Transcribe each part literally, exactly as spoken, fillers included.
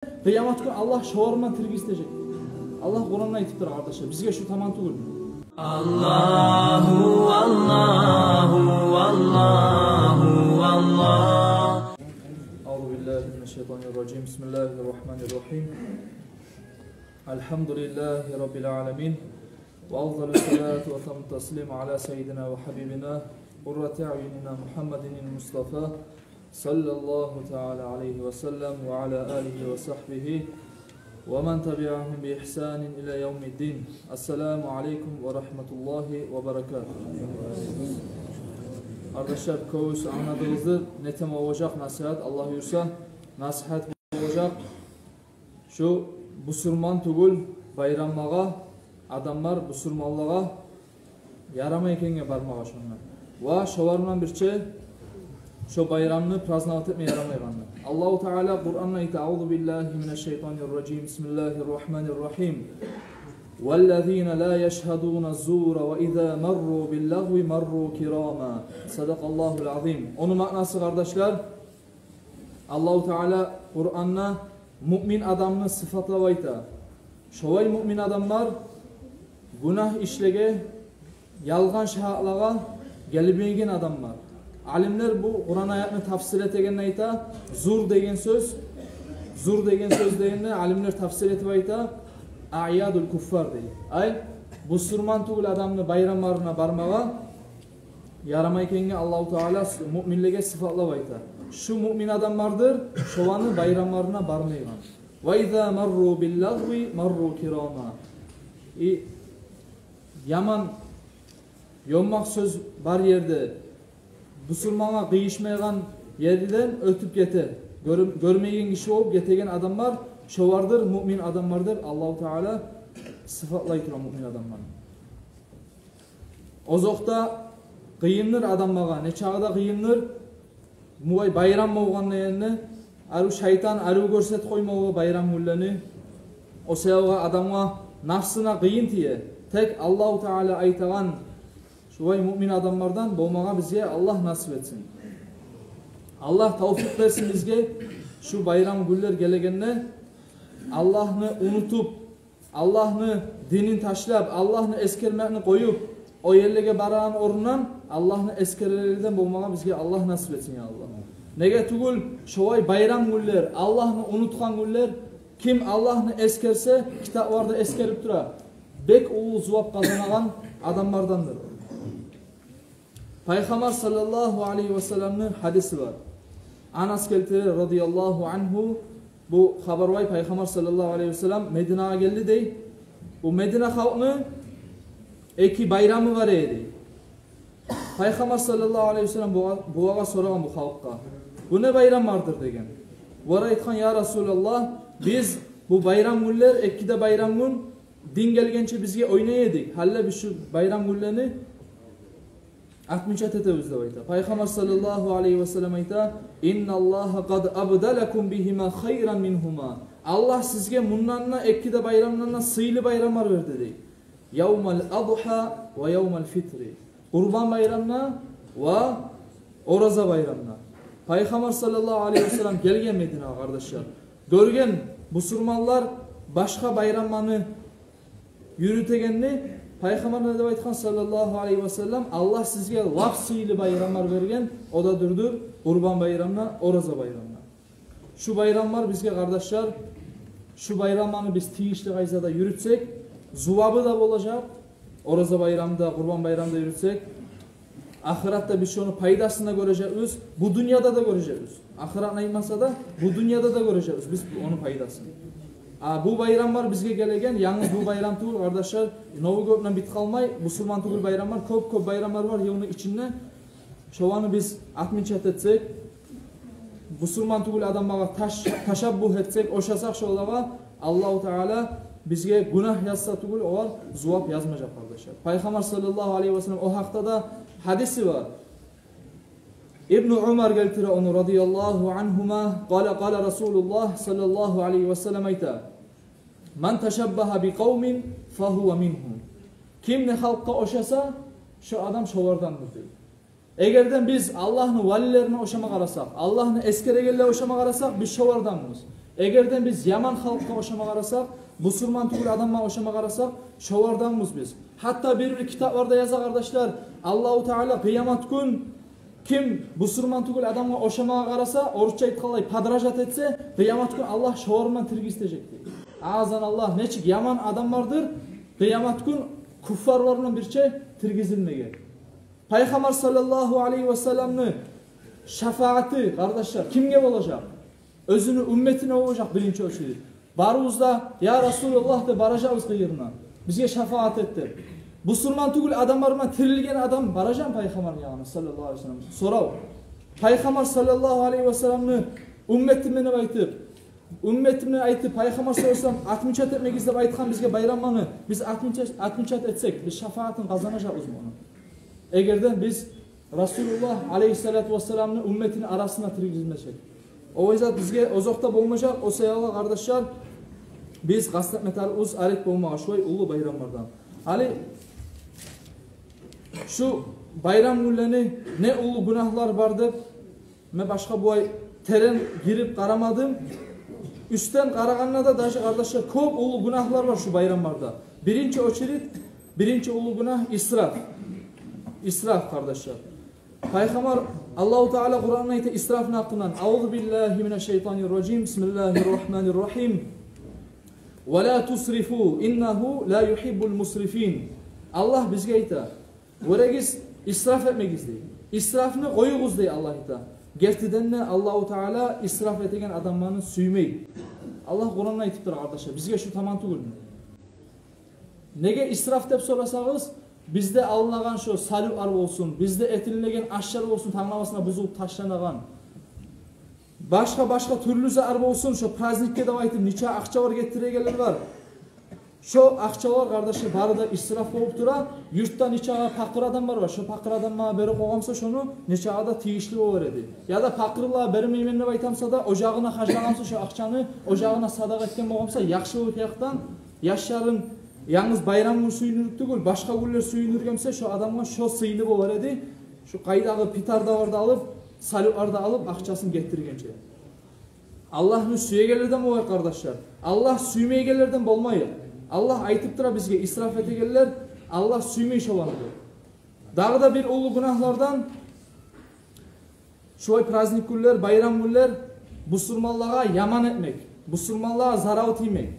Къыямат гюн Аллагь шолар булан тиргизтежек. Аллагь Къуранда айтып тура, къардашлар, бизге шу таман тюгюл. Аллагьу, Аллагьу, Аллагьу, Аллагь. أعوذ بالله من الشيطان الرجيم. بسم الله الرحمن الرحيم. الحمد لله رب العالمين. وأفضل الصلاة وأتم التسليم على سيدنا وحبيبنا قرة أعيننا محمد المصطفى صلى الله تعالى عليه وسلم وعلى آله وصحبه ومن تبعهم بإحسان إلى يوم الدين. السلام عليكم ورحمة الله وبركاته. Къардашлар, кёбюсю англадыгъыздыр не тема болажакъ насигьат, Аллагь буюрса, насигьат болажакъ шу бусурман тюгюл байрамлагъа, адамлар бусурманлагъа ярамай экенге бармагъа шонда. Ва шолар булан бирче шо байрамны праздновать этме ярамайгъанны. Аллагьу Таала Къуранда айта: أعوذ بالله من الشيطان الرجيم. بسم الله الرحمن الرحيم. والذين لا يشهدون الزور وإذا مروا باللغو مروا كراما. صدق الله العظيم. Ону маънасы, къардашлар, Аллагьу Таала Къуранда муъмин адамны сыфатлап айта. Шолай муъмин адамлар гюнагь ишлеге, ялгъан шагьатлагъа гелмейген адамлар. Алимлер бу Къуран аятны тафсир этегенде айта, зур деген сёз, зур деген сёз дегенде алимлер тафсир этип айта, аъядул куффар дей. Ай, бусурман тюгюл адамны байрамларына бармагъа ярамай экенге Аллагьу Таала с-, муъминлеге сыфатлап айта. Шу муъмин адамлардыр шоланы байрамларына бармайгъан. وإذا مروا باللغو مروا كراما. И яман, ёммакъ сёз бар ерде, бусурмангъа къыйышмайгъан ерден оьтюп гете. Гёр-, гёрмейген гиши болуп гетеген адамлар шолардыр, муъмин адамлардыр. Аллагьу Таала сыфатлай тура муъмин адамланы. Озокъда, къыйындыр адамлагъа, не чакъы да къыйындыр, мугъай байрам болгъанда энни, арив шайтан арив гёрсетип къоймагъа байрам гюнлени. О себепге адамгъа, нафсына къыйын тие. Тек Аллагьу Таала айтагъан шулай муъмин адамлардан болмагъа бизге Аллагь насип этсин. Аллагь тавфикъ берсин бизге шу байрам гюнлер гелегенде Аллагьны унутуп, Аллагьны динин ташлап, Аллагьны эсгермекни къоюп, о ерлеге барагъан орундан Аллагьны эсгерерден болмагъа бизге Аллагь насип этсин, я Аллагь. Неге тюгюл, шолай байрам гюнлер, Аллагьны унутгъан гюнлер, ким Аллагьны эсгерсе, китапларда эсгерип тура, бек уллу зувап къазанагъан адамлардандыр. Пайхаммар саллаллагьу алайгьи васалламны гьадиси бар. Анас гелтире, радияллагьу ангьу, бу хабар вай: Пайхаммар саллаллагьу алайгьи васаллам Мединагъа гелди дей. Бу Медина халкъны эки байрамы бар эди. Пайхаммар саллаллагьу алайгьи васаллам бугъа-, булагъа сорагъан бу халкъгъа: «Бу не байрамлардыр?» — деген. Булар айтгъан: «Я Расулаллагь, биз бу байрам гюнлер, эки де байрам гюн, дин гелгенче бизге ойнай эдик. Гьали биз шу байрам гюнлени отмечать этебиз», — деп айта. Пайхаммар саллаллагьу алайгьи васаллам айта: «Инналлагьа къад абдалакум бигьима хайран мингьума». Аллагь сизге мундан да, эки де байрамдан да сыйлы байрамлар берди дей. «Явмал адгьа ва явмал фитри». Къурбан байрамны ва Ораза байрамны. Пайхаммар саллаллагьу алайгьи васаллам гелген Мединагъа, къардашлар. Гёрген бусурманлар башгъа байрамланы юрютегенни. Пайхаммар не деп айтгъан саллаллагьу алайгьи васаллам: «Аллагь сизге лап сыйлы байрамлар берген, о да дюрдюр Къурбан байрамны, Ораза байрамны». Шу байрамлар бизге, къардашлар, шу байрамланы биз тийишли къайдада юрютсек, зувабы да болажакъ. Ораза байрамда, Къурбан байрамда юрютсек, ахыратда биз шону пайдасын да гёрежекбиз, бу дюньяда да гёрежекбиз. Ахыратны айтмаса да, бу дюньяда да гёрежекбиз биз ону пайдасын. А бу байрамлар бизге гелеген, янгыз бу байрам тюгюл, къардашлар, Новый год булан битип къалмай, бусурман тюгюл байрамлар, кёп-кёп байрамлар бар йылны ичинде. Шоланы биз отмечать этсек, бусурман тюгюл адамлагъа таш-, ташаббугь этсек, ошасакъ шолагъа, Аллагьу Таала бизге гюнагь язса тюгюл, огъар зувап язмажакъ, къардашлар. Пайхаммар саллаллагьу алайгьи васаллам о гьакъда да гьадиси бар. Ибну Умар гелтире ону, радияллагьу ангьума, къала, къала Расулуллагь саллаллагьу алайгьи васаллам айта: «Ман ташаббагьа би къавмин фагьува мингьум». Ким не халкъгъа ошаса, шо адам шолардандыр дей. Эгерден биз Аллагьны валилерине ошама къарасакъ, Аллагьны эсгерегенлеге ошама къарасакъ, биз шоларданбыз. Эгерден биз яман халкъгъа ошама къарасакъ, бусурман тюгюл адамгъа ошама къарасакъ, шолардамыз биз. Гьатта бир-бир китапларда яза, къардашлар, Аллагьу Таала къыямат гюн ким бусурман тюгюл адамгъа ошамагъа къараса, орусча айтгъанлай, подражать этсе, къыямат гюн Аллагь шолар булан тиргизтежек дей. Азан Аллагь, нечик яман адамлардыр, къыямат гюн куффарлар булан бирче тиргизилмеге. Пайхаммар саллаллагьу алайгьи ва салламны шафааты, къардашлар, кимге болажакъ? Оьзюню умметине болажакъ биринчи очередь. Барыбыз да, я Расулуллагь деп баражакъбыз къыйырына. Бизге шафаат эт деп. Бусурман тюгюл адамлар булан тирилген адам баражакъмы пайхаммарны янына, саллаллагьу алайгьи ва саллам? Сорав. Пайхаммар саллаллагьу алайгьи ва салламны умметиме деп айтып, умметиме айтып, пайхаммар саллаллагьу алайгьи ва саллам отмечать этмегиз деп айтгъан бизге байрамланы, биз отмечать, отмечать этсек, биз шафаатын къазанажакъбызмы ону? Эгерден биз Расулуллагь алайгьиссалату вассаламны умметини арасына тиргизмесек. О зат бизге озокъда болмажакъ, о саялы, къардашлар, биз къаст этме тарыкъбыз арек болмагъа шулай уллу байрамлардан. Гьали шу байрам гюнлени не уллу гюнагьлар бар деп, мен башгъа булай терен гирип къарамадым. Уьстден къарагъанда да, даже, къардашлар, кёп уллу гюнагьлар бар шу байрамларда. Биринчи очередь, биринчи уллу гюнагь — исраф. Исраф, къардашлар. Пайхаммар, Аллагьу Таала Къуранда айта исрафны гьакъындан: «Аузу биллагьи минаш шайтанир ражим. Бисмиллагьир рагьманир рагьим. Ва ла тусрифу, иннагьу ла югьиббул мусрифин». Аллагь бизге айта: «Гёрегиз, исраф этмегиз», — дей. «Исрафны къоюгъуз», — дей Аллагь айта. Гертиден де, Аллагьу Таала исраф этеген адамланы сюймей. Аллагь Къуранда айтып тура, къардашлар, бизге шу таман тюгюлмю? Неге исраф деп сорасагъыз, бизде алынагъан шо салютлар болсун, бизде этилинеген ашлар болсун, тангласына бузулуп ташланагъан. Башгъа-башгъа тюрлю затлар болсун, шо праздникге деп айтып, нече акъчалар гетирегенлер бар. Шо акъчалар, къардашлар, бары да исраф болуп тура. Юртда нече пакъыр адамлар бар, шо пакъыр адамлагъа берип къойгъан буса шону, нече де тийишли болар эди. Яда пакъырлагъа бермеймен деп айтгъан буса да, ожагъына харжлагъан буса шо акъчаны, ожагъына садагъа этген болгъан буса, яхшылыкъ якъдан, яшларын янгыз байрам гюн сююндюрюп тюгюл, башгъа гюнлер сююндюрген буса, шо адамгъа шо сыйлы болар эди. Шо къайдагъы петардалар да алып, салютлар да алып, акъчасын гетиргенче. Аллагьны сюегенлерден болайыкъ, къардашлар. Аллагь сюймейгенлерден болмайыкъ. Аллагь айтып тура бизге, исраф этегенлер, Аллагь сюймей шоланы деп. Дагъы да бир уллу гюнагьлардан шулай праздник гюнлер, байрам гюнлер бусурманлагъа яман этмек, бусурманлагъа зарал тиймек.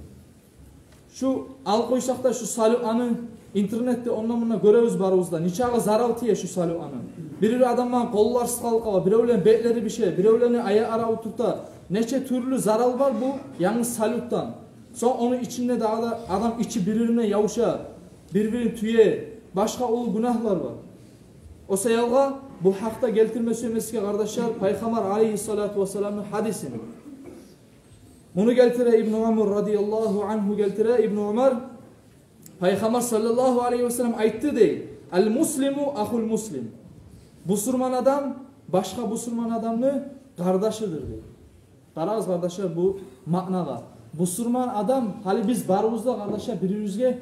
Шу, алып къойсакъ да, шу салютланы интернетде онда-мунда гёребиз барыбыз да. Нечакъы зарал тие шу салютланы. Бир-бир адамланы къоллары сыкъалып къала, биревлени бетлери бише, биревлени аякълары авруп турта. Нече тюрлю зарал бар бу янгыз салютдан. Сонг ону ичинде дагъы да адам ичи бир-бирине ябуша, бир-бирин тюе, башгъа уллу гюнагьлар бар. О саялгъа бу гьакъда гелтирме сюемен сизге, къардашлар, Пайхаммар алайгьиссалату вассаламны гьадисин. Муну гелтире Ибну Умар радияллагьу ангьу, гелтире Ибну Умар. Пайхаммар саллаллагьу алайгьи ва саллам айтды дей: «Ал-муслиму ахул муслим». Бусурман адам башгъа бусурман адамны къардашыдыр дей. Къарагъыз, къардашлар, бу маънагъа. Бусурман адам, гьали биз барыбыз да, къардашлар, бир-бирибизге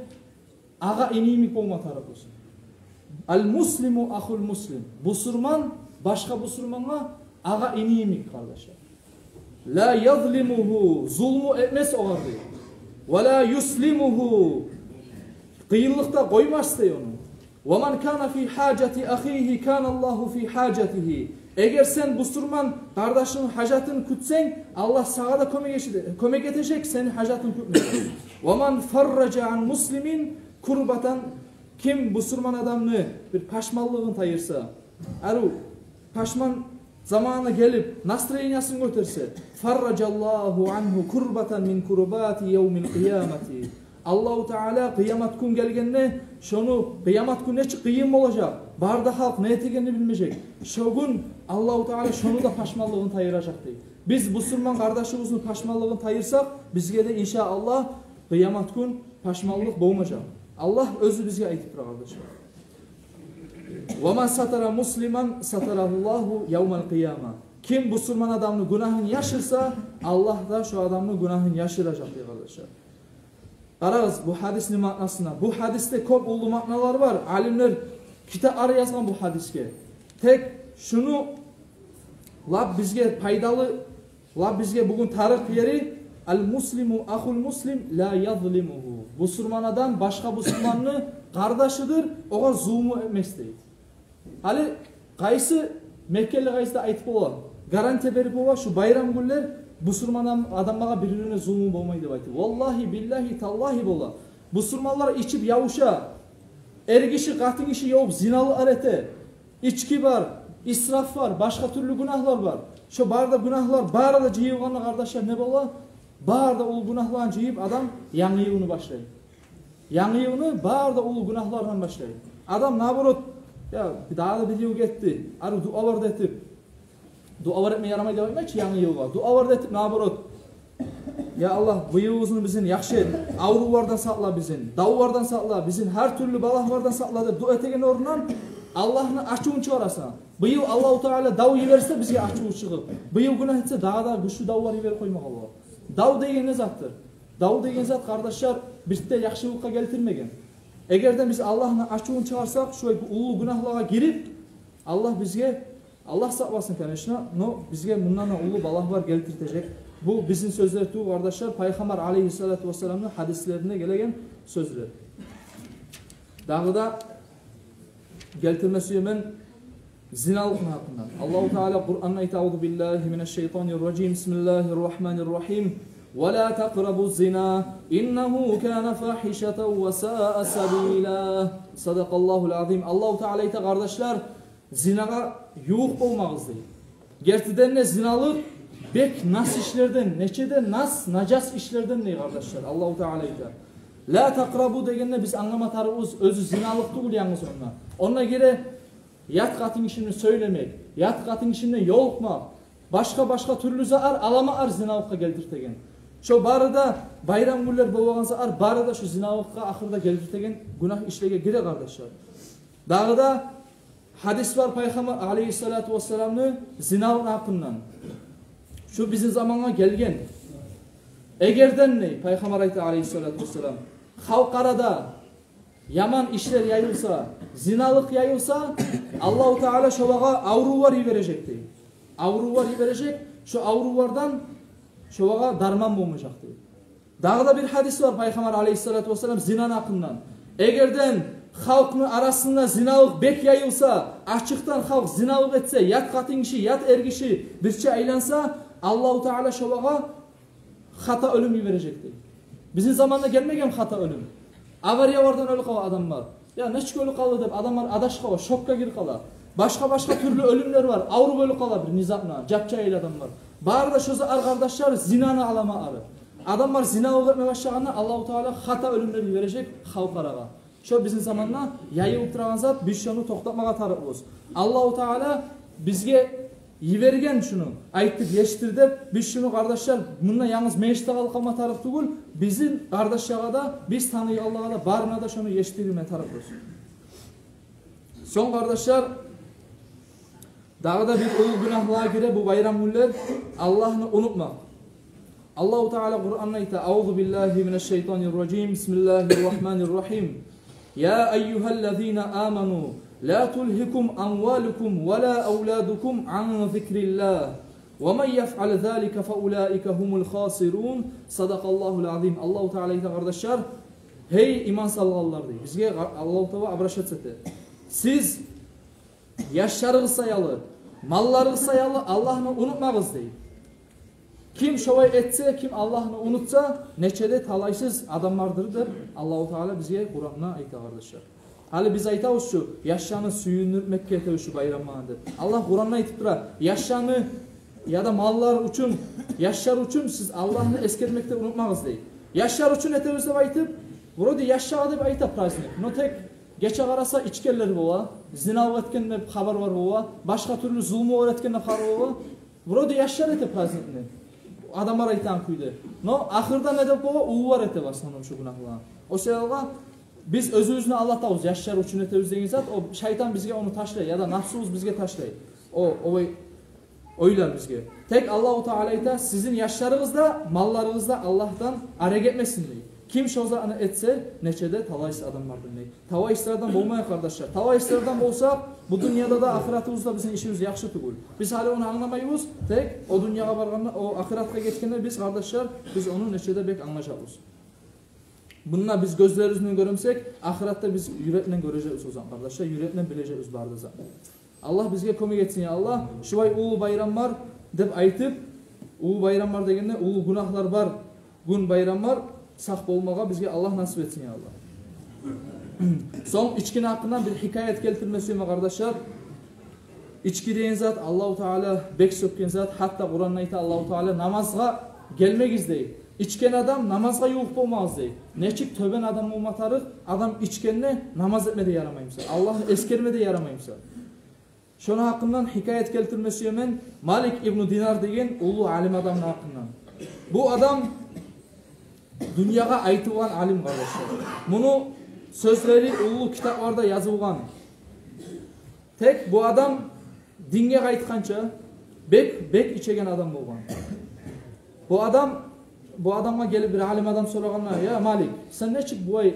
агъа-ини йимик болма тарыкъбыз. «Ал-муслиму ахул муслим». Бусурман башгъа бусурмангъа агъа-ини йимик, къардашлар. «Ла язлимугьу», зулму этмес огъар дей. «Ва ла юслимугьу», къыйынлыкъда къоймас дей ону. «Ва ман кана фи гьажати ахигьи, кана Аллагьу фи гьажатигьи». Эгер сен бусурман къардашынгны гьажатын кютсенг, Аллагь сагъа да кёмек эте-, кёмек этежек сени гьажатынг кютмеге. «Ва ман фарража ан муслимин курбатан», ким бусурман адамны бир пашманлыгъын тайдырса, арив, пашман заманы гелип, настроениясын гётерсе, «фарражаллагьу ангьу курбатан мин курбати явмил къиямати». Аллагьу Таала къыямат гюн гелгенде, шону, къыямат гюн нечик къыйын болажакъ, бары да халкъ не этегенни билмежек. Шо гюн Аллагьу Таала шону да пашманлыгъын тайдыражакъ дей. Биз бусурман къардашыбызны пашманлыгъын тайдырсакъ, бизге де, иншааллагь, къыямат гюн пашманлыкъ болмажакъ. Аллагь оьзю бизге айтып тура, къардашлар. «Ва ман сатара муслиман сатарагьуллагьу явмал къияма». Ким бусурман адамны гюнагьын яшырса, Аллагь да шо адамны гюнагьын яшыражакъ дей, къардашлар. Къарагъыз бу гьадисни маънасына. Бу гьадисде кёп уллу маъналар бар. Алимлер китаплар язгъан бу гьадисге. Тек шуну лап бизге пайдалы, лап бизге бугюн тарыкъ ери, «Ал-муслиму ахул муслим ла язлимугьу». Бусурман адам башгъа бусурманны къардашыдыр, огъар зулму этмес, дей. Гьали къайсы меккели къайсы да айтып бола, гарантия берип бола, шу байрам гюнлер бусурман адам-, адамлагъа, бир-бирине зулму болмай деп айтып? Валлагьи, биллагьи, таллагьи бола. Бусурманлар ичип явуша, эргиши, къатынгиши ёбуп зиналар эте, ички бар, исраф бар, башгъа тюрлю гюнагьлар бар. Шо бары да гюнагьлар бары да жыйылгъанда, къардашлар, не бола? Бары да уллу гюнагьланы жыйып, адам янгы йылны башлай. Янгы йылны бары да уллу гюнагьлардан башлай. Адам, наоборот, я, дагъы да бир йыл гетди, арив дуалар да этип, дуалар этме ярамай деп айтмайчы, янгы йылгъа дуалар да этип, наоборот, я Аллагь, бу йылыбызны бизин яхшы эт, аврувлардан сакъла бизин, давлардан сакъла бизин, гьар тюрлю балагьлардан сакъла деп дуа этеген орнундан Аллагьны ачувун чыгъарасан. Бу йыл Аллагьу Таала дав йиберсе бизге ачуву чыгъып, бу йыл гюнагь этсе, дагъы да гючлю давлар йиберип къоймагъа бола. Дав деген не затдыр? Дав деген зат, къардашлар, бир де яхшылыкъгъа гелтирмеген. Эгер де биз Аллагьны ачувун чыгъарсакъ, шулай уллу гюнагьлагъа гирип, Аллагь бизге, Аллагь сакъласын, конечно, но бизге мундан да уллу балагьлар гелтиртежек. Бу бизин сёзлер тюгюл, къардашлар, Пайхаммар алейгьиссалату вассаламны гьадислеринде гелеген сёзлер. Дагъы да гелтирме сюемен зиналыкъны гьакъындан. Аллагьу Таала Къуранда айта: «Аузу биллагьи минаш шайтанир ражим. Бисмиллагьир рахманир рахим. Ва ла такърабуз зина. Иннагьу кана фахишатан ва саа сабила». Садакъаллагьул азим. Аллагьу Таала айта, къардашлар, зинагъа ювукъ болмагъыз, дей. Гертиден де, зиналыкъ бек нас ишлерден, нече де нас, нажас ишлерден, дей, къардашлар. Аллагьу Таала айта. «Ла такърабу» дегенде, биз англама тарыкъбыз, оьзю зиналыкъ тюгюл янгыз онда. Онда гире ят къатынгишини сёйлемек, ят къатынгишини ёлукъмакъ, башгъа-башгъа тюрлю заар, аламалар зиналыкъгъа гелтиртеген. Шо бары да байрам гюнлер болагъан заар, бары да шо зиналыкъгъа ахырда гелтиртеген гюнагь ишлеге гире, къардашлар. Дагъы да гьадис бар Пайхаммар алейгьиссалату вассаламны зиналыкъны гьакъындан. Шу бизин замангъа гелген. Эгерден, дей, Пайхаммар айта алейгьиссалату вассалам, халкъ арада яман ишлер яйылса, зиналыкъ яйылса, Аллагьу Таала шолагъа аврувлар йибережек, дей. Аврувлар йибережек, шо аврувлардан шолагъа дарман болмажакъ, дей. Дагъы да бир гьадис бар Пайхаммар алейгьиссалату вассалам зинаны гьакъындан. Эгерден халкъны арасында зиналыкъ бек яйылса, ачыкъдан халкъ зиналыкъ этсе, ят къатынгиши, ят эргиши бирче айланса, Аллагьу Таала шолагъа хата оьлюм йибережек, дей. Бизин заманда гелмегенми хата оьлюм? Авариялардан оьлюп къала адамлар. Я, нечик оьлюп къалды деп, адамлар адашып къала, шокгъа гирип къала. Башгъа-башгъа тюрлю оьлюмлер бар, авруп оьлюп къала бир внезапно, жап-жагьил адамлар. Бары да шо заар, къардашлар, зинаны аламалары. Адамлар зиналыкъ этме башлагъанда, Аллагьу Таала хата оьлюмлер йибережек халкъ арагъа. Шо бизин заманда яйылып турагъан зат, биз шону токътатмагъа тарыкъбыз. Аллагьу Таала бизге йиберген шуну, айтып, ешитдир деп, биз шуну, къардашлар, мунда янгыз межитде къалып къалма тарыкъ тюгюл, бизин къардашлагъа да, биз таныйгъанлагъа да, барына да шуну ешитдирме тарыкъбыз. Сонг, къардашлар, дагъы да бир уллу гюнагьлагъа гире бу байрам гюнлер, Аллагьны унутмакъ. Аллагьу Таала Къуранда айта: «Аузу биллагьи минаш шайтанир ражим. Бисмиллагьир рахманир рахим. Я айюгьаллазина аману, ла тулгьикум амвалукум ва ла авладукум ан зикриллагь. Ва ман яфъал залика фа улаика гьумул хасирун». Садакъаллагьул азим. Аллагьу Таала айта, къардашлар, гьей иман салгъанлар, дей. Бизге Аллагьу Таала обращаться эте. Сиз яшларыгъыз саялы, малларыгъыз саялы Аллагьны унутмагъыз, дей. Ким шолай этсе, ким Аллагьны унутса, нече де талайсыз адамлардыр деп Аллагьу Таала бизге Къуранда айта, къардашлар. Гьали биз айтабыз шу, яшланы сююндюрмекге этебиз шу байрамланы деп. Аллагь Къуранда айтып тура, яшланы яда маллар учун, яшлар учун сиз Аллагьны эсгермекде унутмагъыз, дей. Яшлар учун этебиз деп айтып, вроде яшлагъа деп айта праздник, но тек гече къараса, ичгенлер бола, зиналыкъ этген деп хабарлар бола, башгъа тюрлю зулмулар этген деп хабар бола. Вроде яшлар эте праздникни, адамлар айтагъан кюйде. Но ахырда не деп бола? Уллулар эте в основном шу гюнагьланы. О саялы биз оьзюбюзню алдатабыз, яшлар учун этебиз деген зат, о шайтан бизге ону ташлай, яда напсубуз бизге ташлай. О, олай ойлар бизге. Тек Аллагьу Таала айта, сизин яшларыгъыз да, малларыгъыз да Аллагьдан арек этмесин, дей. Ким шо затны этсе, нече де талайсыз адам бардыр дей. Талайсызлардан болмайыкъ, къардашлар. Талайсызлардан болсакъ, бу дюньяда да, ахыратыбызда бизин ишибиз яхшы тюгюл. Биз гьали ону англамайбыз, тек о дюньягъа баргъанда, о ахыратгъа гетгенде биз, къардашлар, биз ону нече де бек англажакъбыз. Мунда биз гёзлерибиз булан гёремсек, ахыратда биз юрек булан гёрежекбиз о заман, къардашлар, юрек булан билежекбиз бары да затны. Аллагь бизге кёмек этсин, я Аллагь. Шулай уллу байрам бар деп айтып, уллу байрам бар дегенде, уллу гюнагьлар бар гюн, байрам бар, сакъ болмагъа бизге Аллагь насип этсин, я Аллагь. Сонг ичкини гьакъындан бир гьикаят гелтирме сюемен, къардашлар. Ички деген зат Аллагьу Таала бек сёкген зат. Гьатта Къуранда айта Аллагьу Таала: «Намазгъа гелмегиз», — дей. «Ичген адам намазгъа ювукъ болмагъыз», — дей. Нечик тёбен адам болма тарыкъ, адам ичгенде намаз этме де ярамай буса, Аллагьны эсгерме де ярамай буса. Шону гьакъындан гьикаят гелтирме сюемен, Малик ибну Динар деген уллу алим адамны гьакъындан. Бу адам дюньягъа айтылгъан алим, къардашлар. Муну сёзлери уллу китапларда язылгъан. Тек бу адам динге къайтгъанча бек, бек ичеген адам болгъан. Бу адам, бу адамгъа гелип бир алим адам сорагъанда: «Я Малик, сен нечик булай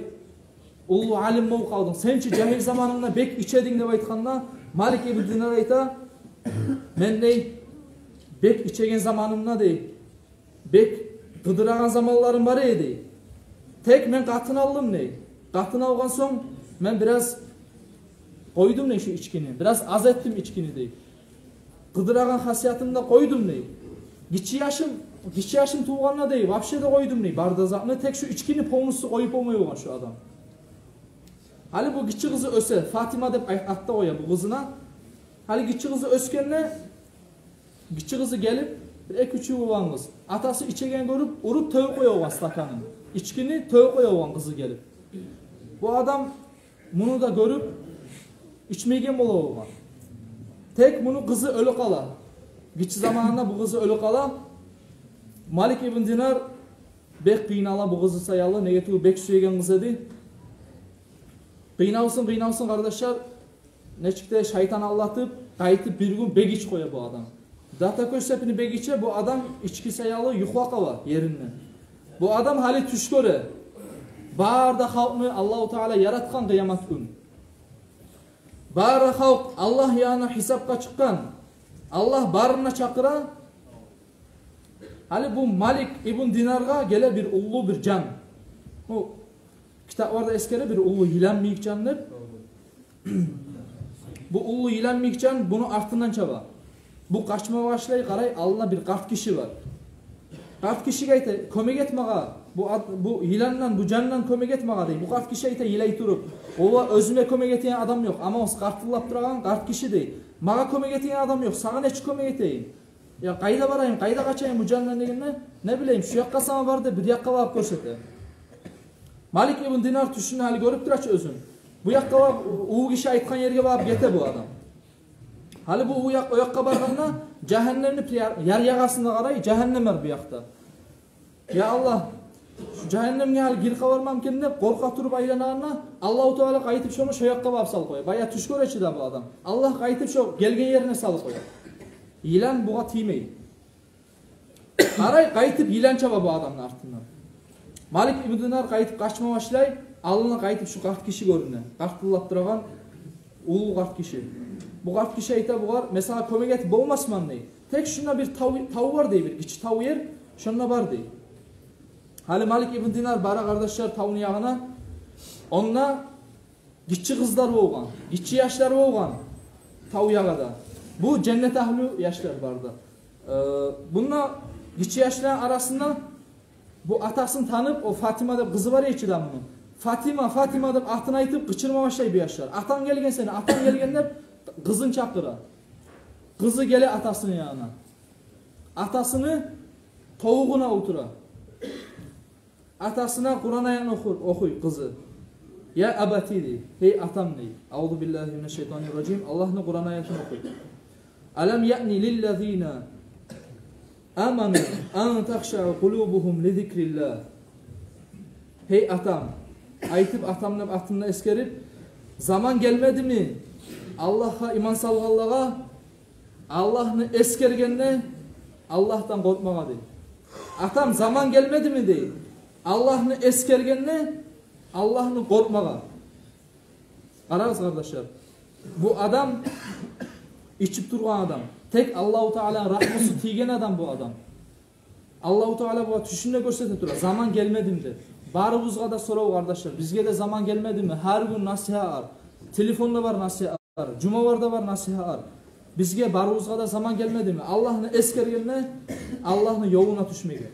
уллу алим болуп къалдынг? Сен чи жагьил заманынгда бек ичединг», — деп айтгъанда, Малик ибн Динар айта: «Мен, — дей, — бек ичеген заманымда, — дей, — бек къыдырагъан заманларым бар эди, — дей. — Тек мен къатын алдым, — дей. — Къатын алгъан сонг мен бираз къойдум, — дей, — шу ичкини, бираз аз этдим ичкини, — дей. — Къыдырагъан хасиятымны да къойдум, — дей. — Гиччи яшым, гиччи яшым тувгъанда, — дей, — вообще де къойдум, — дей, — бары да затны, тек шу ичкини полностью къоюп болмай болгъан шу адам». Гьали бу гиччи къызы оьсе, Фатима деп ай-, ат да къоя бу къызына. Гьали гиччи къызы оьсгенде, гиччи къызы гелип, бир эки-уьч йыл болгъан къыз, атасы ичегенни гёрюп, уруп тёгюп къоя болгъан стаканын. Ичкини тёгюп къоя болгъан къызы гелип. Бу адам муну да гёрюп, ичмейген бола болгъан. Тек муну къызы оьлюп къала. Гиччи заманында бу къызы оьлюп къала. Малик ибн Динар бек къыйнала бу къызы саялы, неге тюгюл бек сюеген къыз эди. Къыйналсын, къыйналсын, къардашлар, нечик де шайтан алдатып, къайтып бир гюн бек ичип къоя бу адам. До такой степени бек иче, бу адам ички саялы юхлап къала еринде. Бу адам гьали тюш гёре. Бары да халкъны Аллагьу Таала яратгъан къыямат гюн. Бары да халкъ Аллагь янына гьисапгъа чыкъгъан. Аллагь барын да чакъыра. Гьали бу Малик ибн Динаргъа геле бир уллу бир жан. Бу китапларда эсгере бир уллу йылан йимик жан деп. Бу уллу йылан йимик жан буну артындан чаба. Бу къачма башлай, къарай, алдында бир къарт гиши бар. Къарт гишиге айта: «Кёмек эт магъа, бу ат-, бу йыландан, бу жандан кёмек эт магъа», — дей. Бу къарт гиши айта, йылай туруп: «Ола, оьзюме кёмек этеген адам ёкъ, амма о къартыллап турагъан къарт гиши, — дей. — Магъа кёмек этеген адам ёкъ, сагъа нечик кёмек этейим? Я къайда барайым, къайда къачайым бу жандан?» — дегенде: «Не билейим, шу якъгъа сама бар», — деп, бир якъгъа багъып гёрсете. Малик ибн Динар тюшюнде гьали гёрюп тура чы оьзюн. Бу якъгъа багъып, уллу гиши айтгъан ерге багъып гете бу адам. Гьали бу у якъ-, о якъгъа баргъанда, жагьаннемни пи-, яр, яр ягъасына къарай, жагьаннем бар бу якъда. «Я Аллагь, шу жагьаннемге гьали гирип къаларман экен», — деп къоркъа туруп айланагъанда, Аллагьу Таала къайтып шону шо якъгъа багъып салып къоя. Бая тюш гёре чи де бу адам. Аллагь къайтып шо гелген ерине салып къоя. Йылан бугъа тиймей. Къарай, къайтып йылан чаба бу адамны артындан. Малик ибн Динар къайтып къачма башлай, алдына къайтып шу къарт гиши гёрюне. Къартыллап турагъан уллу къарт гиши. Бу къарт гиши айта бугъар: «Мен сагъа кёмек этип болмасман, — дей. — Тек шунда бир тав, тав бар, — дей, — бир гиччи тав ер, шонда бар», — дей. Гьали Малик ибн Динар бара, къардашлар, тавну ягъына. Онда гиччи къызлар болгъан, гиччи яшлар болгъан тав ягъада. Бу женнет агьлю яшлар барды. Э, бунда гиччи яшланы арасында бу атасын танып, о Фатима деп къызы бар эди чи де муну. «Фатима, Фатима», — деп атын айтып къычырма башлай бу яшлар. «Атанг гелген сени, атанг гелген», — деп къызын чакъыра. Къызы геле атасыны янына. Атасыны тобугъуна олтура. Атасына Къуран аятны охуй, охуй къызы. «Я абати», — дей. «Гьей атам», — дей. Аузу биллагьи минаш шайтанир ражим. Аллагьны Къуран аятын охуй. «Алам яъни лиллазина аману ан тахшаа къулубугьум ли зикриллагь». «Гьей атам», — айтып, атам деп атын да эсгерип, «заман гелмедими Аллагьгъа иман салгъанлагъа Аллагьны эсгергенде Аллагьдан къоркъмагъа?» — дей. «Атам, заман гелмедими, — дей, Аллагьны эсгергенде, Аллагьны къоркъмагъа. Къарагъыз, къардашлар. Бу адам ичип тургъан адам. Тек Аллагьу Тааланы рагьмусу тийген адам бу адам. Аллагьу Таала бугъа тюшюнде гёрсете тура, заман гелмедими деп. Барыбызгъа да сорав, къардашлар. Бизге де заман гелмедими? Гьар гюн насигьатлар, телефонда бар насигьатлар, жумаларда бар насигьатлар. Бизге барыбызгъа да заман гелмедими? Аллагьны эсгергенде, Аллагьны ёлуна тюшмеге.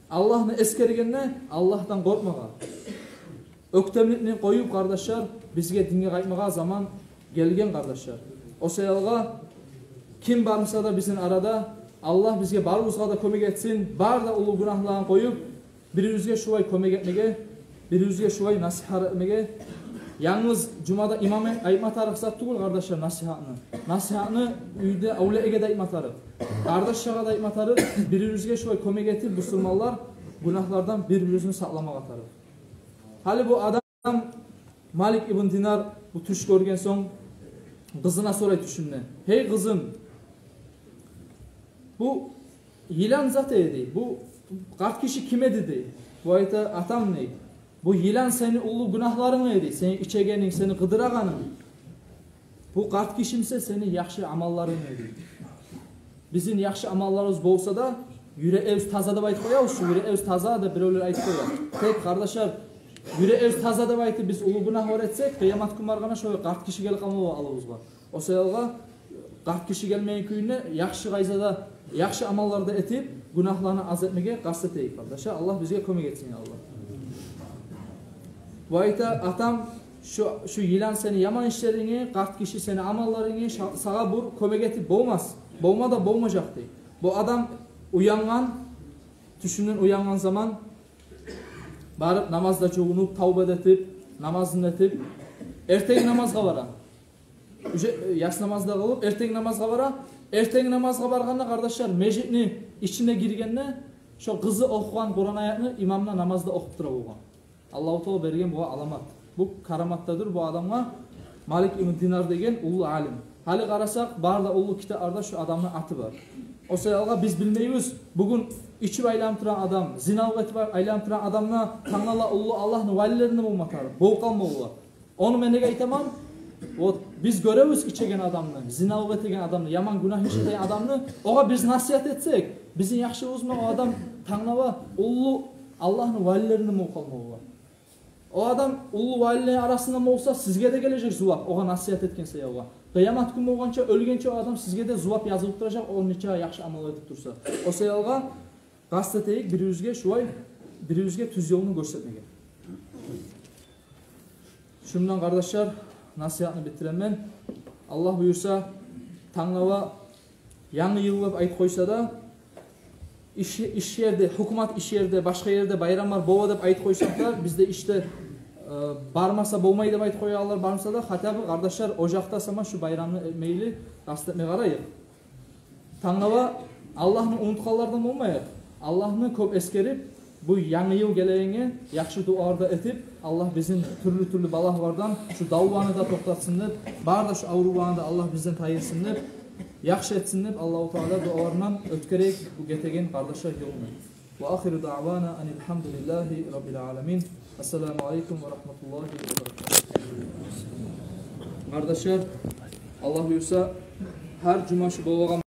Аллагьны эсгергенде, Аллагьдан къоркъмагъа. Оьктемликни къоюп, къардашлар, бизге динге къайтмагъа заман гелген, къардашлар. О саялгъа ким бармыса да бизин арада, Аллагь бизге барыбызгъа да кёмек этсин, бары да уллу гюнагьларын къоюп, бир-бирибизге шулай кёмек этмеге, бир-бирибизге шулай насигьат этмеге. Янгыз жумада имам айтма тарыкъ зат тюгюл, къардашлар, насигьатны. Насигьатны уьйде авлетге де айтма тарыкъ, къардашлагъа да айтма тарыкъ, бир-бирибизге шулай кёмек этип, бусурманлар гюнагьлардан бир-бирибизни сакъламагъа тарыкъ. Гьали бу адам, Малик ибн Динар, бу тюш гёрген сонг, къызына сорай тюшюнде: «Гьей, къызым, бу йылан зат эди, бу къарт гиши ким эди?» — дей. Бу айта: «Атам, — дей, — бу йылан сени уллу гюнагьларынг эди, сени ичегенинг, сени къыдырагъанынг. Бу къарт гиши буса сени яхшы амалларынг эди». Бизин яхшы амалларыбыз болса да, юрегибиз таза деп айтып къоябыз, шу юрегибиз таза деп биревлер айтып къоя. Тек, къардашлар, юрегибиз таза деп айтып биз уллу гюнагьлар этсек, къыямат гюн баргъанда шолай къарт гиши гелип къалма бола алыбызгъа. О саялгъа къарт гиши гелмеген кюйде яхшы къайдада, яхшы амаллар да этип, гюнагьланы аз этмеге къаст этейик, къардашлар. Аллагь бизге кёмек этсин, я Аллагь. Бу айта: «Атам, шу, шу йылан сени яман ишлеринге, къарт гиши сени амалларынга, ша-, сагъа бир кёмек этип болмас. Болма да болмажакъ», — дей. Бу адам уянгъан, тюшюнден уянгъан заман, барып намазда жувунуп, тавба да этип, намазын да этип, эртенги намазгъа бара. Уже, э, яс намаз да къылып, эртенги намазгъа бара. Эртенги намазгъа баргъанда, къардашлар, межитни ичине гиргенде, шо къызы охугъан Къуран аятны имам да намазда охуп тура болгъан. Аллагьу Таала берген бугъа аламат. Бу карамат да дюр бу адамгъа, Малик ибн Динар деген уллу алим. Гьали къарасакъ, бары да уллу китапларда шу адамны аты бар. О саялгъа биз билмейбиз, бугюн ичип айланып турагъан адам, зиналыкъ этип айланып турагъан адам да тангала уллу Аллагьны валилеринден болма тарыкъ, болуп къалма бола. Ону мен неге айтаман? Вот, биз гёребиз ичеген адамны, зиналыкъ этеген адамны, яман гюнагь иш этеген адамны, огъар биз насигьат этсек, бизин яхшылыгъыбыз булан о адам тангала уллу Аллагьны валилеринден болуп къалма бола. О адам уллу валилени арасындан болса, сизге де гележек зувап, огъар насигьат этген саялгъа. Къыямат гюн болгъанча, оьлгенче о адам сизге де зувап язылып туражакъ, о нече яхшы амал этип турса. О саялгъа къаст этейик бир-бирибизге шулай, бир-бирибизге тюз ёлну гёрсетмеге. Шундан, къардашлар, насигьатны битиремен. Аллагь буюрса, тангала янгы йыл деп айтып къойса да, иш, иш ерде, гьукумат иш ерде, башгъа ерде байрамлар бола деп айтып къойсакъ да, бизде ишде, э, бармаса болмай деп айтып къоягъанлар бармаса да, хотя бы, къардашлар, ожакъда сама шу байрамны этмейли, къаст этме къарайыкъ. Тангала Аллагьны унутгъанлардан болмайыкъ. Аллагьны кёп эсгерип, бу янгы йыл гелегенге яхшы дуалар да этип, Аллагь бизин тюрлю-тюрлю балагьлардан, шу давланы да токътатсын деп, бары да шу аврувланы да Аллагь бизден тайдырсын деп, яхшы этсин деп, Аллагьу Таала дуаларындан оьтгерейик бу гетеген, къардашлар, йылны. Ва ахиру даъвана анил гьамдулиллагьи раббил аламин. Ассаламу алейкум ва рагьматуллагьи ва баракатугь. Къардашлар, Аллагь буюрса, гьар жума шу болагъан